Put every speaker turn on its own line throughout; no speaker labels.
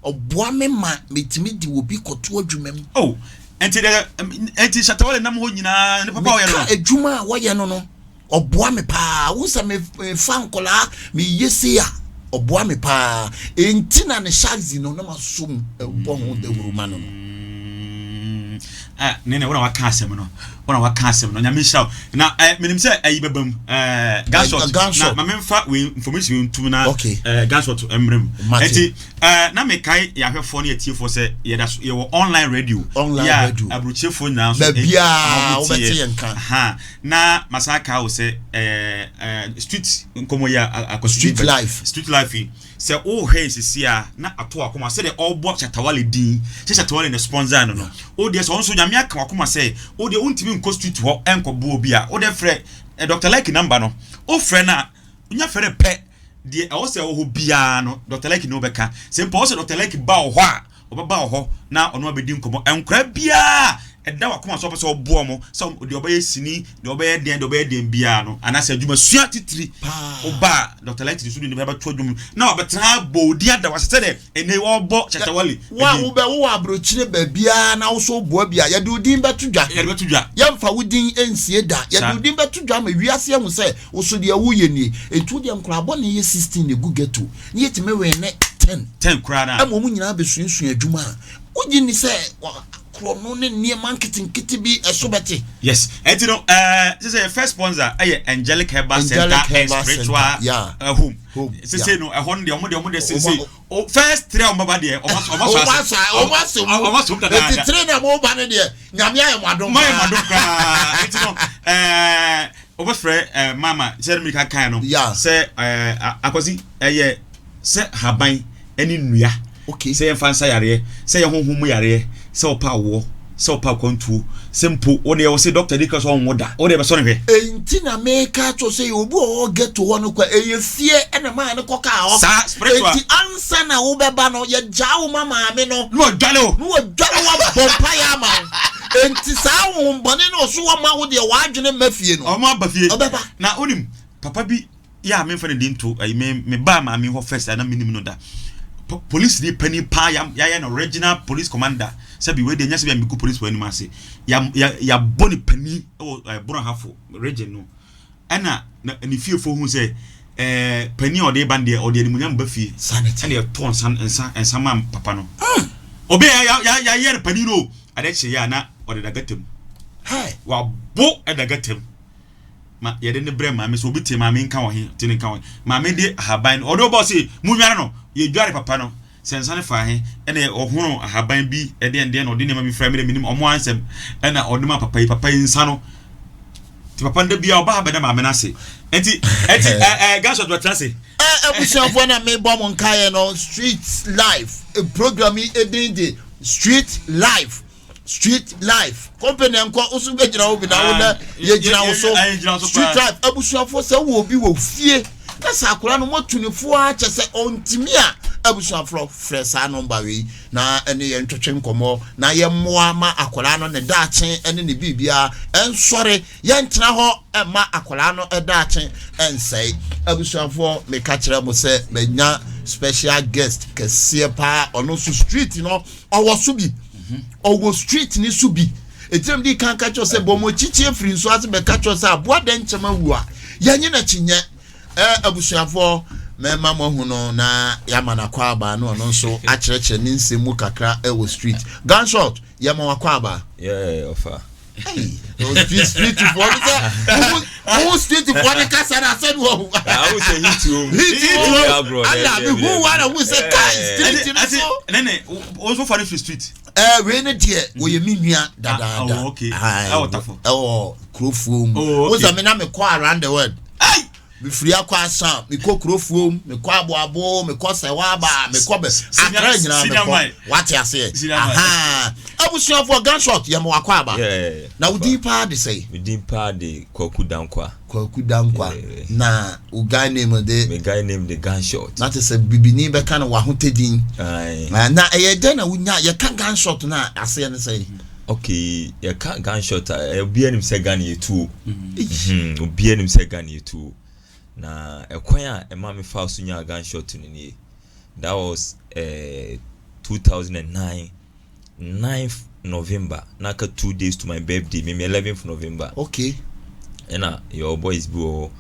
Ɔboa me ma metumi de obi kɔto adwuma mu.
Oh, nti dɛ nti Shatta Wale nam hɔ nyinaa ne papa a ɔyɛ no
Meka adwuma a wɔyɛ no no, ɔboa me paa. Wohu sɛ mefa nkɔlaa meyɛ sei a, ɔboa me paa. Enti na ne Shagzy no na masɔ mu bɔ ho dawuro ma no no.
Mm, eh, ne ne wona waka asɛm no wona waka asɛm no nyame nhyira wo na eh, menim sɛ ayi bɛba mu eh, gunshot na ma memfa wei information wei ntum na
okay.
eh, gunshot mmerɛ mu nti Eh, na mekae yɛahwɛfoɔ ne atiefoɔ sɛ yɛda so yɛwɔ online radio.
Online
yɛ
radio.
Aburokyefoɔ nyinaa nso.
Baabiara wobɛte yɛn nka.
Ha na masan aka wo sɛ eh, eh, street nkɔmɔ yi a akɔsi.
Street life.
Street life yi sɛ wohwɛ nsisi a na ato akoma sɛdeɛ ɔrebɔ Shatta Wale din sɛ Shatta Wale na sponsor no no. Wo deɛ sɛ ɔno nso Nyame aka wakoma sɛ wo deɛ wontumi nkɔ street hɔ nkɔboa obi a wo deɛ frɛ eh, Dr. Lucky number no. Wofrɛ no a wonya frɛ no pɛ Deɛ ɛwɔ sɛ ɛwɔ hɔ biara no, Dɔkta Lucky ne wo bɛka. Sɛ mpo ɛwɔ sɛ Dɔkta Lucky ba wo hɔ a, ɔbɛba wo hɔ na ɔne wo abɛdi nkɔmmɔ. Nkwadaa biara a ɛda w'akoma so a wopɛ sɛ woboa wɔn, sɛ deɛ ɔbɛyɛ sini, deɛ ɔbɛyɛ deɛn, deɛ ɔbɛyɛ deɛn biara no, anaasɛ adwumasua titiri, woba a, Dɔkta Lucky de so de ne bɛto adwuma mu na wabɛtena ha abɔ wo din ada wo ase sɛdeɛ ɛnnɛ yi wɔrebɔ Shatta Wale
Wo a
din.
wobɛ wowɔ aburokyire baabiara na wo so woboa bi a, yɛde wo din bɛto dwa.
Yɛde bɛto dwa.
Yɛmfa wo din nsie da. Yɛde
Saa.
wo din bɛto dwa ama wiase ahu sɛ Wo so deɛ woyɛ nie. Enti wo deɛ nkwadaa bɔne yɛ 16 na ɛgu ghetto na yɛtumi wene 10.
10 koraa no a.
Ɛma wɔn nyinaa bɛsuasua adwuma a, wogye nni sɛ korɔno ne nneɛma nketenkete bi ɛso bɛte?
Yes, ɛnti no ɛɛ sɛ sɛ first sponsor ɛyɛ Angelic Herbal Center and Spiritual Home. Sese no ɛhɔ no deɛ ɔmo deɛ ɔmo deɛ sese o first three a ɔmo ba deɛ ɔmo asɔ ɔmo asɔ
ɔmo asɔ mu
ɔmo asɔ mu dadaada.
Eti three na mo ba no deɛ Nyame ayɛ mo adom
paa. Mo ayɛ mo adom koraa eti no ɛɛ. Wobɛfrɛ eh, mama sɛ no mirika kan no sɛ eh, akwasi ɛyɛ sɛ haban ne nnua
okay.
Sɛ yɛmfa nsa yareɛ, sɛ yɛ honhom mu yareɛ, sɛ ɔpa awoɔ, sɛ ɔpa akwantuo, sɛ mpo wo deɛ wɔ se dɔkta di ka sɛ ɔnwo da, wo deɛ bɛsɔ no hwɛ.
Enti na meka akyerɛ sɛ yɛ obi wɔ hɔ ghetto hɔ no kwa ɛyɛ fie ɛna maa no kɔkaa hɔ.
Saa spiritual.
Enti ansa na wobɛba no yɛgyaa wo ma maame no.
Na wadwale wo.
Na wadwale wo abɔ mpaeɛ ama wo. Enti saa honhommɔne no ɔso ɔma wo deɛ w'adwene mma fie no.
Ɔmo aba fie.
Ɔbɛba.
Na wonim, papa bi yɛ a memfa ne din nto ayi, me me baa maame hɔ first a na menim no da. Po police ni panin paa ya yɛayɛ no regional police commander. Sɛbi wei deɛ nyɛ sɛ bi a megu police wɔ anim ase. Ya ya yɛabɔ ne panin wɔ eh, Bono-Ahafo region no. Ɛna na ne fiefoɔ hu sɛ ɛɛ panin a ɔde ba no deɛ ɔde animuonyam ba fie. Ɛna yɛtɔ nsa nsa nsa ma papa no. Obi a ya ya yɛayɛ no panin no ade kye yɛ a na ɔde da gata mu. Wabo ɛda gata mu. Ma yɛde ne brɛ maame sɛ obi te maame nka wɔ he te ne nka wɔ he. Maame de ahaban no ɔde ɔbɔ se mu nware no yɛdware papa no. Sɛ nsa no faa he, ɛna ɔhono ahaban bi ɛdeɛn deɛn na ɔde nneɛma bi fra me dɛ menim ɔmo ansɛm ɛna ɔde ma papa yi papa yi nsa no nti papa no da biara ɔba ha bɛda maame no ase nti ɛnti ɛ ɛ gunshot bɛtena ase.
Ɛ abusuafoɔ na mebɔ mo nkaeɛ no street life program yi edin de street life. Street life company nkɔ wo so bɛgyina wo bi na wo na yɛgyina wo so. Street life abusuafoɔ sɛ wowɔ obi wɔ fie na sɛ akwadaa no moatu ne fo ara kyɛ sɛ ɔntumi a abusuafoɔ frɛ saa nɔmba wei na ɛne yɛn ntwetwe nkɔmmɔ na yɛmmoa ma akwadaa no ne daakye ne ne biribiara ɛnsɔre. Yɛntena hɔ mma akwadaa no daakye nsɛe. Abusuafoɔ meka kyerɛ mo sɛ manya special guest kɛseɛ paa ɔno nso street no ɔwɔ so bi ɔwɔ street ne so bi ɛtirim di kan ka kyerɛ sɛ bɔ mo kyikyi afiri nso ase bɛka kyerɛ sɛ aboa dɛn nkyɛm awu a yɛnye n'akyi nyɛ ɛ abusuafoɔ mɛma mo ahu no na yɛama no akɔ aba na ɔno nso akyerɛkyerɛ ne nsɛm mu kakra ɛwɔ street. Gunshot yɛma wakɔ aba.
Yeah, ɔfa.
Street street foɔ no sɛ wohu street foɔ no kasa no asɛ no wahu.
Awo sɛ hit o.
Hit o. Ala mi hu wa na hu sɛ kai street no so.
Ne ne o nso fa no firi street.
Ɛɛ wei ne deɛ wɔyɛ mi nua dadaada.
Oh okay. Ɛwɔ tafo.
Ɛwɔ kurofuo mu.
Oh okay.
Wo sɛ mi na mi kɔ around the world. Mefiri akɔ Asan, mekɔ Kurofuom, mekɔ Aboabo, mekɔ Sɛwaba, mekɔ bɛ Akra nyinaa mekɔ. Wate aseɛ? Ahaa. Abusuafoɔ, gunshot, yɛ ma wakɔ aba. Na wo din paa de sɛn?
Me din paa de Kwaku Dankwa.
Kwaku Dankwa. Na wo guy name de?
Me guy name de Gunshot.
Na te sɛ bibini bɛka no w'ahotɛ din. Na ɛyɛ dɛn na wonya, yɛka gunshot no a, aseɛ ne sɛn?
Okay, yɛka gunshot a, obiara nim sɛ gun yɛ tuo. Mm-hmm. Obiara nim sɛ gun yɛ tuo. Na ɛkwan a ɛma me fa so nyaa gunshot no nie. That was eh, 2009, 9th November, na aka 2 days to my birthday. Me 11th November. Ɛna yɛwɔ boys bi wɔ hɔ,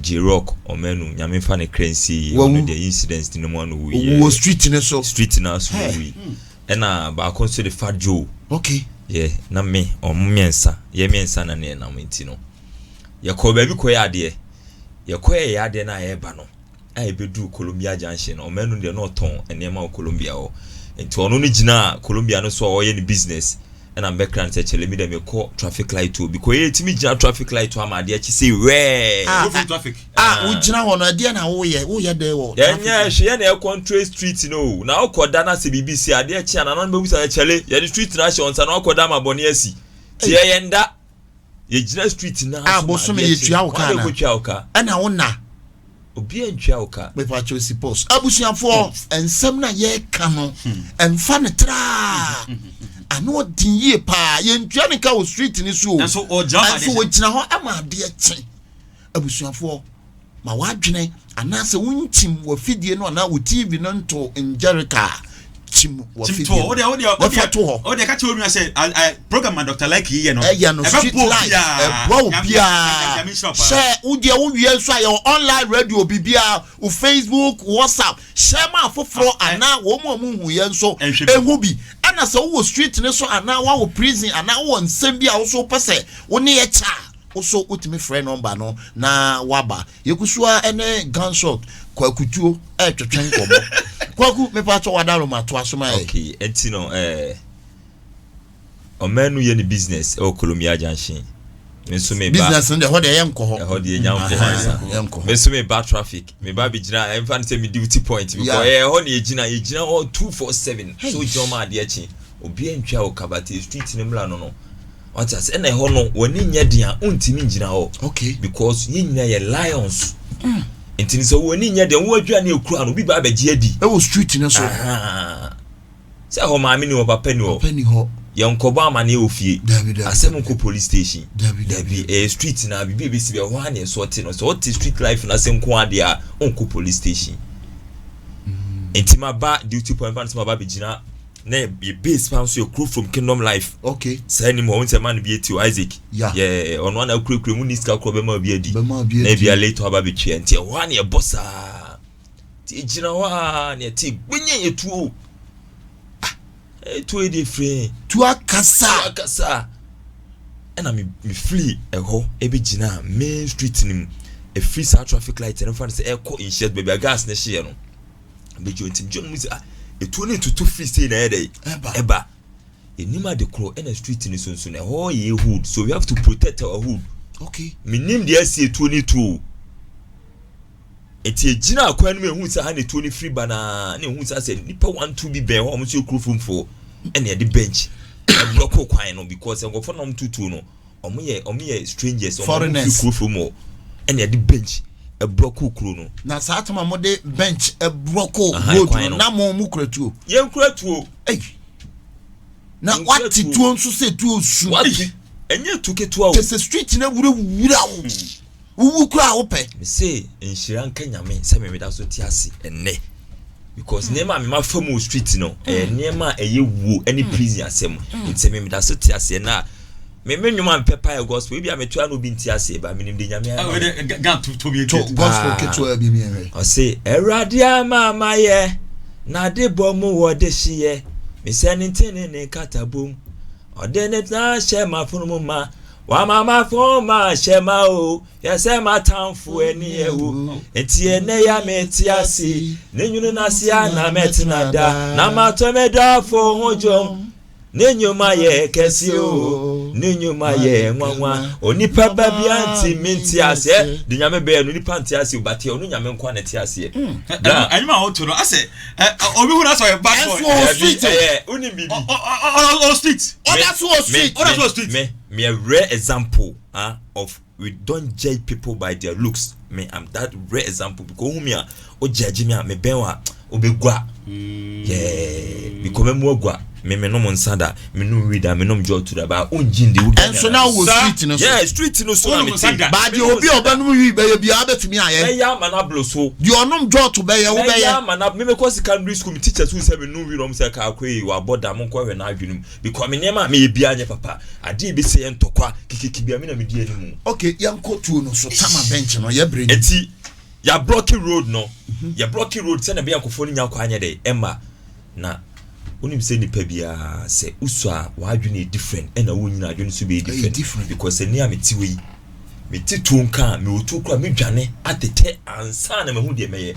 J-Rock ɔmanu, Nyame fa ne kra nsie yie.
Wawu.
Ɔno deɛ, incidents no mu ano wu.
Owó street ne so.
Street na so.
Hey.
Wui. Ɛna baako nso de Fat Joe. Yɛ na me ɔmo mmiɛnsa, yɛ mmiɛnsa na ne yɛnam. Nti no yɛkɔ baabi kɔyɛ adeɛ, yɛkɔyɛ yɛ adeɛ no a, yɛreba no a, yɛbɛduru Columbia Junction no, ɔmanu deɛ na ɔtɔn nneɛma wɔ Columbia hɔ, nti ɔno no gyina Columbia no so a ɔyɛ ne business. Ɛna mbɛkra no sɛ, "Kyɛlɛ mi dɛ, mekɔ traffic light o," because yɛtumi gyina traffic light o ama adeɛ akyi sɛ wɛɛ.
Ah.
Go traffic.
A wogyina hɔ no, ɛdeɛ na woyɛ dɛ wɔ
Yɛnyɛ hwɛ, yɛn na yɛ control street no o. Na wokɔ da na sɛ biribi si, adeɛ kye a, nana no bɛbu sɛ, "Kyɛle, yɛde street no ahyɛ wɔn nsa na wakɔ da ama bɔne asi." Ti yɛ yɛn da, yɛgyina street no.
Ah, bosome yɛtua wo kaa na?
Kɔtua wo ka.
Ɛna wo na
Obiara ntua wo ka.
Mepakyɛw, si pause. Abusuafoɔ, nsɛm na yɛreka no, ɛmfa ne traa ano ɔden yie paa. Yɛntua ne ka wɔ street ni so o.
Nanso ɔgyina hɔ.
Ɛnso wɔgyina hɔ ama adeɛ kye. Abusuafoɔ, ma wadwene anaasɛ wonkyim wɔ fidie no anaa wɔ TV no nto ngyɛreka a kyim wɔ
Kyim
fidie
to hɔ.
no
Wode
wɔfa to hɔ.
Wode ka kyerɛ onua sɛ program a Dr. Like yi yɛ no.
Ɛyɛ no street
ɛbɛboa
life.
obiara.
Ɛboa
Nyame
obiara
nhyira wo paa.
sɛ wodeɛ wowie nso a, yɛwɔ online radio biribiara, wo Facebook, WhatsApp, hyɛ ma afoforɔ
Ah,
anaa wɔn mu a wɔn hu yɛn nso
ɛnhwɛ bi.
ehu bi. Ɛna sɛ wowɔ street ne so anaa wawɔ prison anaa wowɔ nsɛm bi a woso pɛ sɛ wo ne yɛ kyɛ a, woso wotumi frɛ number no na waba. Yɛgu so a ɛne Gunshot Kwakutuo ɛretwetwe nkɔmmɔ. Kwaku, mepa atɔ wadaroma to aso ma yɛ.
Okay, nti no ɔman no yɛ ne business ɛwɔ Columbia Junction, me nso me ba
Business no deɛ, ɛhɔ deɛ yɛnkɔ hɔ.
Ɛhɔ deɛ nya nkɔ hɔ ansa.
Yɛnkɔ hɔ.
Me nso me ba traffic, me ba bi gyina, ɛnfa no sɛ me duty point because ɛyɛ ɛhɔ na yɛgyina hɔ 24/7. So gyina ɔmo adeɛ kye, obiara ntwa wɔ kabate street ne mmla no, wate ase. Ɛna ɛhɔ no, wɔne nyɛ den a, ntumi ngyina hɔ because yɛn nyinaa yɛ lions. Nti sɛ wɔn nyɛ den, wɔn aduane ekura no, obi ba abɛgye adi
ɛwɔ street no so.
Ahaa. Sɛ ɛhɔ maame ni hɔ, papa ni hɔ.
Papa ni hɔ.
Yɛn nkɔbɔ amaneɛ wɔ fie.
Dabi, dabi.
Asɛm nkɔ police station.
Dabi, dabi.
Dabi, ɛyɛ street na biribi ebesi bi ɛhɔ ha na ɛso ɔte no sɛ ɔte street life na se nko adeɛ a, ɔnkɔ police station. Nti ma ba duty point fa no sɛ ma ba bɛgyina na yɛ base pa nso yɛ kuro from Kingdom Life. Saa anim hɔ, sɛ man bi eti o, Isaac. Yɛ ɔno ana kurakura mu ni sika korɔ bɛma obi adi.
Bɛma obi
Na
adi.
ebi a later aba bɛtua. Nti ɛhɔ a na yɛbɔ saa, nti egyina hɔ a na yɛte gbenye etuo, ah, etuo yi de firi
Tu akasa.
Akasa. Ɛna me firi ɛhɔ ɛbɛgyina main street no mu, ɛfiri saa traffic light no fa no sɛ ɛkɔ nhyia baabi a gas ne hyeɛ no bɛgye. Nti gye no mu sɛ, ah, etuo no tutu firi sei na ɛyɛ dɛ.
Ɛba.
Ɛba enim ade korɔ. Ɛna street no so nso no, ɛhɔ yɛ hood, so we have to protect our hood. Menim deɛ asi etuo no tuo, nti egyina akwan no mu ehu sɛ ha na etuo no firi ba naa, na ehu sɛ nipa one two bi bɛn hɔ a wɔn nso yɛ kuro fomfoɔ, ɛna yɛde bench ɛblock kwan no because nkurɔfoɔ na wɔn tutuo no, wɔn yɛ strangers, wɔn
Foreigners.
firi kuro fom hɔ, ɛna yɛde bench ɛblock kuro no.
Na saa tama mo de bench ɛblock road
kwan
no
no.
na mo kura tuo?
Yɛn kura tuo.
Ei. Na
Yɛn kura
wate
tuo.
tuo nso sɛ tuo su.
Wate ɛnyɛ tu ketewa o.
Kyɛ sɛ street no wura wura wo wowu kura a wopɛ.
Mese nhyira nka Nyame sɛ memeda so te ase ɛnnɛ because nneɛma a mema fa mu wɔ street no, ɛyɛ nneɛma a ɛyɛ wuo ne prison asɛm. Nti sɛ memeda so te aseɛ na me nnwom a mepɛ pa yɛ gospel. Ebi a meto a na obi nte aseɛ ba, menim de Nyame
Ah,
ayɛ.
wei de, Gan to bi
To
eti.
gospel
Ah.
ketewa bi miɛhwɛ.
Ɔse, "Awurade ama amayɛ n'ade bɔ mu wɔ de hyeɛ mesɛ ne ntene ne nkatabom ɔde ne tena hyɛ m'afono mu ma wama m'afono ma hyɛ ma o yɛsɛ m'atamfo ani awu. Nti ɛnɛ ya mete ase ne nwunu n'ase a na mɛtena da na matɔ me dɔfo ho dwom. Ne nnwuma yɛ kɛse o, ne nnwuma yɛ nwanwa, onipa ba bia nti mente aseɛ de Nyame bɛyɛ no. Nipa nte aseɛ o, but ɔno Nyame nko na te aseɛ. Bra.
Ɛnyɛ ma woto no asɛ obi hu na sɛ ɔyɛ bad boy.
Ɛnso wɔ street o.
Ɛyɛ wonim biribi.
Ɔ street.
Ɔda so wɔ street.
Ɔda so wɔ street.
Me a rare example of we don't judge people by their looks. Me, I'm that rare example because who me a o judge me a me bɛn wa o bɛ gua, yeah, because mɛ mu agua. Me menom nsa da, menom wii da, menom jɔto da, ba wongye ndi.
Ɛnso na wowɔ street no so.
Yeah, street no so na
Wonom
mete.
nsa da.
Ba deɛ
Menom
obi a
nsa da.
ɔbɛnom wii bɛyɛ biara bɛtumi ayɛ.
Mɛyɛ ama no aboro so.
Deɛ ɔnom jɔto bɛyɛ,
Mɛyɛ
wobɛyɛ.
ama no, me mekɔ secondary school, me teachers hu sɛ menom wii na wɔn sɛ kaa kɔ yi, wabɔ dam, monkɔ hwɛ n'adwene mu. Because me nneɛma a meyɛ biara nyɛ papa. Adeɛ a ɛbɛsi yɛ ntɔkwa, kikiki biara me na medi anim.
Okay, yɛnkɔ tuo no so, tama bench no, yɛbrɛ ni.
Eti, yɛ blocking road no, yɛ blocking road sɛnea ɛbɛyɛ nkurɔfoɔ no nya kwan nyɛ dɛ, ɛmma. Na wonim sɛ nipa biara sɛ wosɔ a w'adwene yɛ different ɛna wonyina adwene nso bɛyɛ
Ɛyɛ
different.
different.
Because ɛni a mete hɔ yi, mete tuo nka a, mewɔ tuo koraa medwane atetɛ ansa na mahu deɛ mɛyɛ.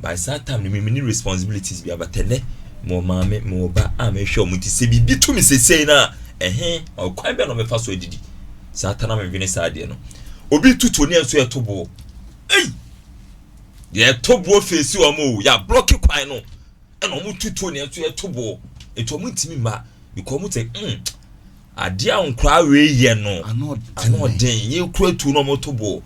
By saa time no me menni responsibilities bi but ɛnɛ mewɔ maame, mewɔ ba a mehwɛ wɔn nti sɛ biribi to me sesei no a ɛhe ɔkwan bɛn na ɔbɛfa so adidi. Saa ta na medwene saa adeɛ no. Obi to tuo ne yɛn nso yɛto boɔ. Ei! Yɛto boɔ fesi wɔn o, yɛablɔke kwan no. Ɛna wɔn tu tuo ne yɛn nso yɛto boɔ. Nti wɔn ntumi mma because wɔn sɛ adeɛ a nkoraa wei yɛ no
Ano
ano
ɔden.
ɔden yɛkura tuo na wɔn to boɔ.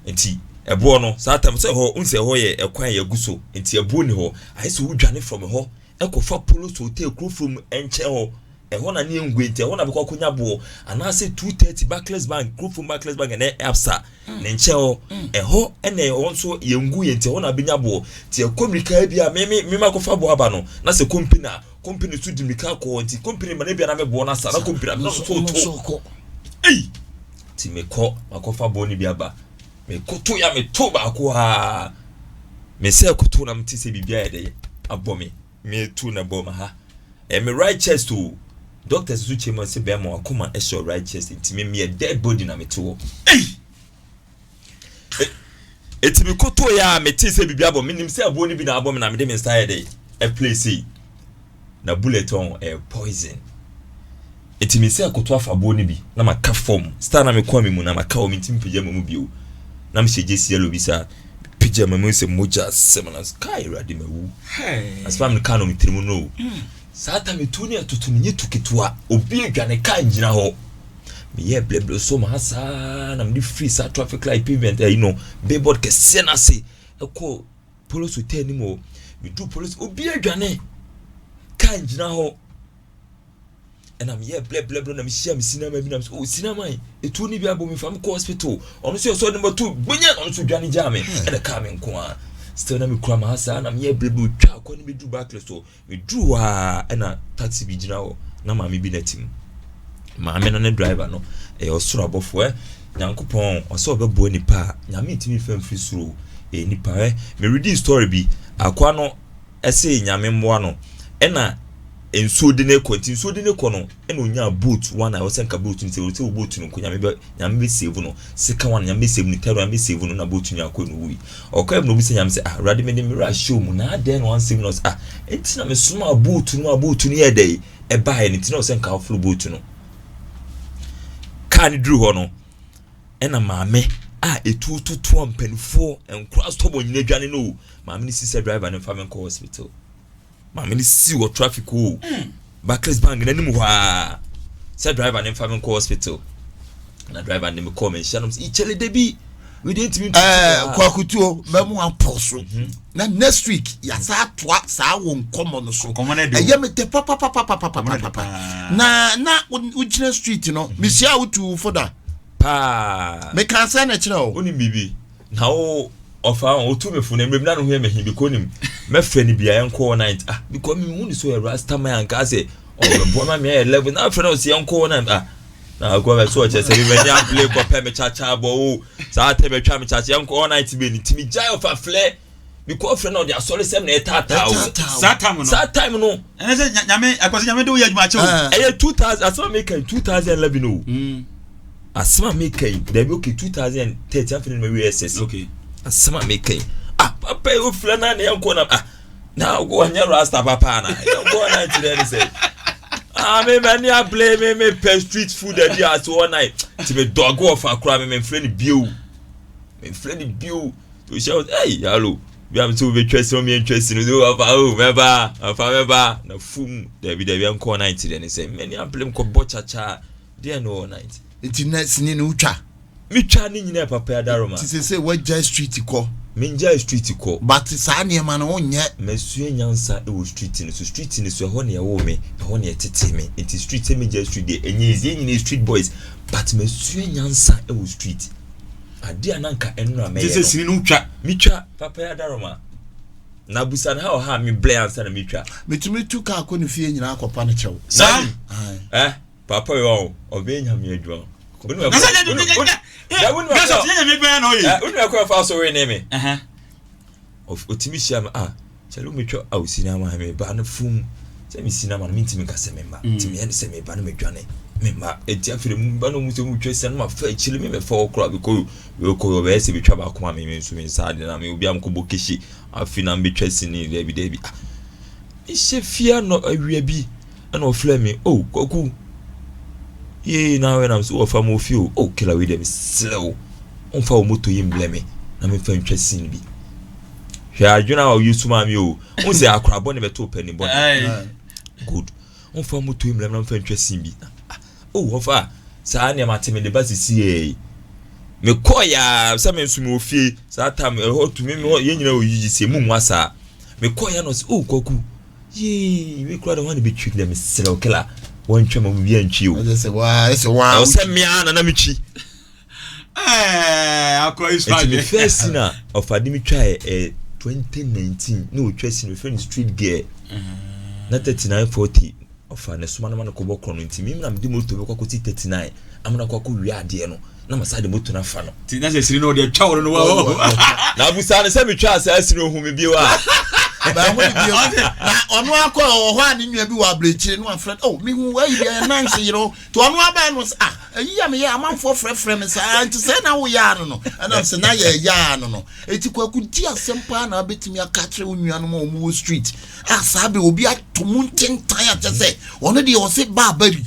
Nti ɛboɔ no saa tam sɛ hɔ n sɛ ɛhɔ yɛ ɛkwan yɛ gu so nti ɛboɔ ni hɔ ayɛ sɛ wodwane from hɔ ɛkɔfa Polos Hotel kuro from nkyɛn hɔ ɛhɔ na ne ngue nti ɛhɔ na bɛkɔ akɔnya boɔ anaasɛ 230 Barclays Bank kuro from Barclays Bank ɛnɛ Absa ne nkyɛn hɔ ɛhɔ ɛna ɛhɔ nso yɛngu yɛ nti ɛhɔ na bɛnya boɔ nti ɛkɔ mirika bi a me me me ma kɔfa boɔ aba no na sɛ company a company so di mirika kɔ nti company ma ne bia na me boɔ no asa na company na
Nso
so
ɔno
to
nso kɔ.
Ei!
nti mekɔ makɔfa boɔ no bi aba mekoto ya meto baako aa mesɛ koto na mete sɛ biribi ayɛ dɛ abɔ me meto na bɔ ma ha ɛyɛ me right chest o doctors nso kyerɛ mu sɛ bɛrima wakoma ɛhyɛ right chest nti me meyɛ dead body na mete hɔ.
Ei!
Eti me koto ya a mete sɛ biribi abɔ me nim sɛ aboɔ no bi na abɔ me na mede me nsa ayɛ dɛ ɛplay sei na bullet ɔn ɛyɛ poison. Eti me sɛ koto afa aboɔ no bi na maka fam star na mekɔ me mu na maka wɔ me nti mpagya ma mu bio na mehyɛ gyesi yellow bi saa pagya ma mu sɛ mogya asɛm na kai Awurade mawu.
Hey!
Asɛm a meka no me tirim no o. Saa ta metu ne ɛtoto no nyɛ tu ketewa obi adwane kaa ngyina hɔ. Meyɛ blɛblɛ so ma ha saa na mede firi saa traffic light pavement ayi no billboard kɛseɛ no ase ɛkɔ Polos Hotel anim hɔ. Medu Polos obi adwane kaa ngyina hɔ. Ɛna meyɛ blɛblɛblɛ na mehyia me sinama bi na mesɛ oh sinama yi etuo no bi abɔ me fa me kɔ hospital ɔno nso yɛ sɛ ɔde me bɛto gbenya na ɔno nso dwane gyaa me ɛna kaa me nko a still na mekura ma ha saa na meyɛ blɛblɛ otwa akɔ ne bɛduru Barclays so meduru hɔ a ɛna taxi bi gyina hɔ na maame bi na ti mu maame no ne driver no ɛyɛ ɔsoro abɔfoɔ ɛ Nyankopɔn ɔsɛ ɔbɛboa nipa a Nyame ntumi mfa mfiri soro ɛyɛ nipa ɛ meredi story bi akoa no ɛsɛ Nyame mmoa no ɛna nsuo de ne kɔ nti nsuo de ne kɔ no ɛna onyaa boat one a ɔsɛ nka boat no sɛ ɔsɛ wɔ boat no nko Nyame bɛ Nyame bɛ save no second one Nyame bɛ save no third one Nyame bɛ save no na boat no akɔ no wui ɔkɔ ɛmu na obi sɛ Nyame sɛ ah Awurade me de me wura ahyɛ mu na adɛn na wan save no ɔsɛ ah nti na me soma boat no a boat no yɛ dɛ ɛbaeɛ no nti na ɔsɛ nka ɔforo boat no kaa no duru hɔ no ɛna maame a etuo totoa mpanimfoɔ nkora stɔbɔ nyina dwane no o maame no si sɛ driver no mfa me nkɔ hospital maame no si wɔ traffic o Barclays Bank n'anim hɔ a sɛ driver no mfa me nkɔ hospital na driver no de me kɔɔ me nhyia nom sɛ ikyɛle da bi wei deɛ ntumi ntu
Ɛɛ kwakutuo bɛ mu apɔ so na next week yasa atoa saa wɔ nkɔmɔ no so
Nkɔmmɔ no de o.
ɛyɛ me tɛ
Nkɔmmɔ no de
papapapapapapa
paa.
na wogyina street no mehyia a wotu wo fo da
paa
meka sɛ na kyerɛ o
wonim biribi na wo ɔfa ho wotu me fo na mmerɛ bi na ne ho yɛ mahi because nim mɛfrɛ no bia yɛnkɔ all night ah because mehu ne so yɛ rasta man anka sɛ ɔbɛboa ma me ayɛ level na afrɛ no ɔsɛ yɛnkɔ all night ah na akɔ bɛ so ɔkyɛ sɛ mebɛni abele kɔpɛ me kyakya bɔ wo saa tɛ bɛtwa me kyakya yɛnkɔ all night bɛ ni nti megyae ɔfa flɛ because ɔfrɛ no ɔde asɔre sɛm na ɛtaataa o
Ɛtaataa.
Saa time no.
saa time no
Ɛnɛ sɛ Nyame akwasi Nyame de wo yɛ adwuma kyɛ o.
Ah.
ɛyɛ 2000 asɛm a meka yi 2011 o asɛm a meka yi dabi okay 2013 afei na mawie SS
Okay.
asɛm a meka yi ah papa yi ofura na na yɛnkɔ na ah na wɔnyɛ rasta papa na yɛnkɔ na kyerɛ ne sɛ ah me m'ani abere me me pɛ street food adi ase all night nti me dɔge ɔfa koraa me memfrɛ no bio memfrɛ no bio to hyɛ wo ɛy yalo bi am sɛ wobɛtwa si ɔmo yɛntwa si no so ɔfa o mɛba ɔfa mɛba na fum dabi dabi ɛnkɔ all night deɛ ne sɛ m'ani abere mkɔbɔ kyakya deɛ no all night
nti na sini no wotwa
metwa ne nyinaa papa adaroma
nti sɛ sɛ woagya street kɔ.
Mengyae street kɔ.
But saa nneɛma no wonyɛ.
Masua nyansa wɔ street no so. Street no so, ɛhɔ na yɛwoo me, ɛhɔ na yɛtetee me. Nti street, sɛ megyae street deɛ, ɛnyɛ easy. Yɛn nyinaa yɛ street boys, but masua nyansa wɔ street. Adeɛ a na nka ɛno a
Nti
mɛyɛ
sɛ
no,
sini no wotwa.
Metwa papa yi adaroma. Na busa no ha ɔha a meblɛ ansa na metwa.
Metumi tu kaa kɔ ne fie nyinaa kɔpa no kyɛw.
Saa.
Nani?
Aye.
Eh, papa yi wa o, ɔbɛyɛ Nyame adwuma. Wonu
Na sɛ
ɛkɔ, wonu, wonu, da wonu
na sɛ
ɛkɔ,
ɔte Nyame adwuma na ɔyɛ.
Eh, wonu ɛkɔ ɛfa so wene me. Ɔtumi hyia me, ah, kyɛlɛ wometwa a osi no ama me ba no fum sɛ mesi no ama no, mentumi nka sɛ memma. Nti meyɛ ne sɛ meba no, medwane memma. Ɛnti afei mu ba no mu sɛ mutwa sia no, mafa akyire me mɛfa hɔ koraa bikɔ wekɔ ɔbɛyɛ sɛ betwa baako ma me, me nso me nsa ade na me obi a mekɔbɔ kehye afei na mebɛtwa sini. Daabi, daabi, ah, mehyɛ fie anɔ awia bi ɛna ɔfrɛ me, "Oh, Kwaku, yee na wɛ." Nam so wɔfa ma ofie o. "Oh, kila wei deɛ, mesrɛ wo, womfa wo moto yi mblɛ me na memfa ntwa scene bi." Hwɛ adwene a ɔyi suma mi o, n sɛ akora bɔne bɛto panin bɔne. Good, womfa moto yi mblɛ me na memfa ntwa scene bi. Ah, oh, wɔfa saa nneɛma te me de ba sisi yɛ mekɔ ya sɛ me nso mewɔ fie saa tam ɛhɔ tumi me hɔ, yɛn nyinaa wɔ yi sɛ mu nwa saa. Mekɔ ya no sɛ, "Oh, Kwaku, yee, wei kura de wɔn na bɛtwi dɛ." Mesrɛ wo, kila wɔntwa ma mu bi antwi o.
Ɛsɛ sɛ waa, ɛsɛ waa.
Ɛwɔ sɛ mmea na metwi.
Ɛɛ, akɔ yi so.
Nti me
adwene.
first scene a ɔfa de me twa yɛ 2019 na otwa scene, mefrɛ no Street Girl, na 3940 ɔfa ne soma no ma no kɔbɔ korɔ no. Nti me na mede moto bɛkɔ akɔsi 39 amana kɔ akɔ wie adeɛ no na masa de moto no afa no.
Nti na sɛ sini no ɔde atwa wɔn no wa.
Na abusa no sɛ metwa saa scene, ohu me bio a?
Baahu ne bio na ɔno akɔ ɔwɔ hɔ a, ne nua bi wɔ abirekyire no afrɛ, "Oh, mehu ayi bi ɛyɛ nice yerɛ o." Nti ɔno abɛn no sɛ, "Ah, ayi a meyɛ, amanfoɔ frɛfrɛ me saa, nti sɛ na woyɛ ano no ɛnam sɛ na yɛyɛ ano no." Eti Kwaku, di asɛm paa na wabɛtumi aka akyerɛ wo nuanom a wɔwɔ street a saa bɛ obi ato mu ntentan akyɛ sɛ ɔno deɛ ɔse baaba bi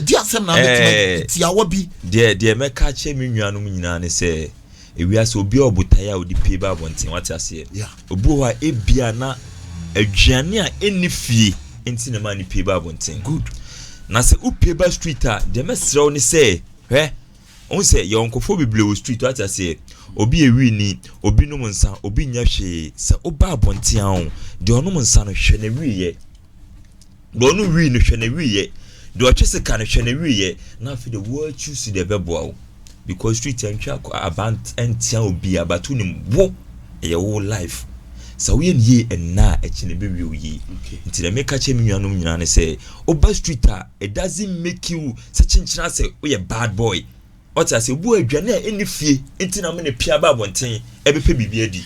di asɛm na wabɛtumi tiawa bi.
Deɛ mɛka kyerɛ me nuanom nyinaa ne sɛ ewiase obi a ɔbotaeɛ a ɔde pie ba abɔnten, wate aseɛ? Obi wɔ hɔ a ebia na aduane a ɛnni fie nti na ma ne pie ba abɔnten. Na sɛ wopie ba street a, deɛ mɛsrɛ wo ne sɛ, hwɛ, wohu sɛ yɛwɔ nkurɔfoɔ bebree wɔ street, wate aseɛ? Obi yɛ wii, obi nom nsa, obi nyɛ hwee. Sɛ woba abɔnten a, wo deɛ ɔnom nsa no, hwɛ na wieɛ, deɛ ɔno wii no, hwɛ na wieɛ, deɛ ɔtwe sika no, hwɛ na wieɛ, na afei de wɔakyi so deɛ ɛbɛboa wo, because street ɛntwe akɔ aba ntia obi a, but wonim wo ɛyɛ wo life sɛ woyɛ no yie ɛnna a ɛkyi na ɛbɛwie wo yie. Nti deɛ meka kyerɛ me nuanom nyinaa ne sɛ woba street a, it doesn't make you sɛ kyenkyena sɛ woyɛ bad boy. Ɔte ase, obi wɔ aduane a ɛnni fie nti na mene pia ba abɔnten ɛbɛpɛ biribi adi.